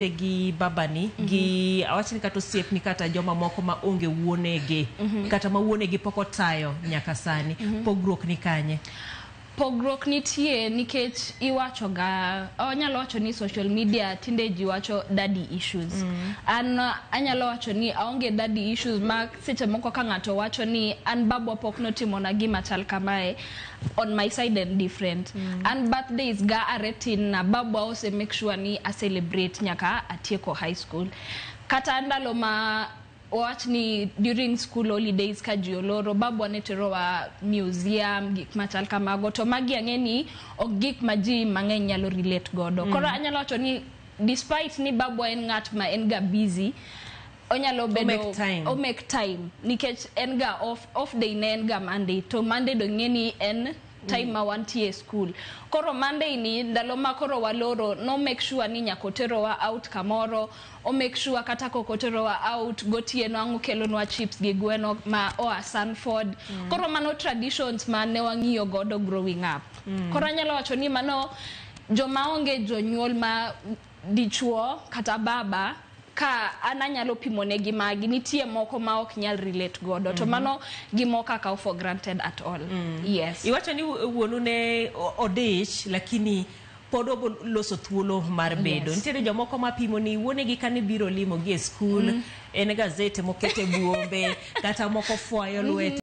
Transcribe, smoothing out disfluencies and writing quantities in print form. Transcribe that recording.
Gi babani gi awachni kata osiepni kata joma moko ma onge wuonegi kata ma wuonegi pok otayo nyaka sani, pogruok ni kanye? Pogruok nitie nikech iwacho ga, anyalo wacho ni social media tinde ji wacho daddy issues. An anyalo wacho ni aonge daddy issues ma seche moko ka ng'ato wacho ni an babwa pok notimona gima chal kamae, on my side en different. An birthdays ga are tin na babwa ose make sure ni a celebrate nyaka atieko high school. Kata ndalo ma wawach ni during school holidays ka ji oloro, babwa ne terowa museum, gik machal kamago. To magi ang'e ni ok gik ma ji mang'eny nyalo relate godo. Koro anyalo wacho ni despite ni babwa en ng'at ma en ga busy, onyalo bedo make time. O make time nikech en ga off day ne en ga Monday, to Monday do ng'e ni en time ma wantie e school. Koro Monday ni, ndalo ma koro waloro, no make sure ni nyaka oterowa out kamoro. O make sure kata kok oterowa out gotieno, ang' okelonwa chips gi gweno ma oa Sanford. Koro mano traditions ma ne wang'iyo godo growing up. Koro anyalo wacho ni mano joma onge jonyuol ma dichuo kata baba, ka an anyalo pimo negi magi, nitie moko ma ok nyal relate godo, to mano gima ok akaw for granted at all, yes. Iwacho ni wuonu ne odich, lakini pod obo loso thuolo mar bedo. Nitiere jomoko mapimo ni wuonegi kane biro limo gi e skul, en gazete mokete buombe kata moko fwayo lwete.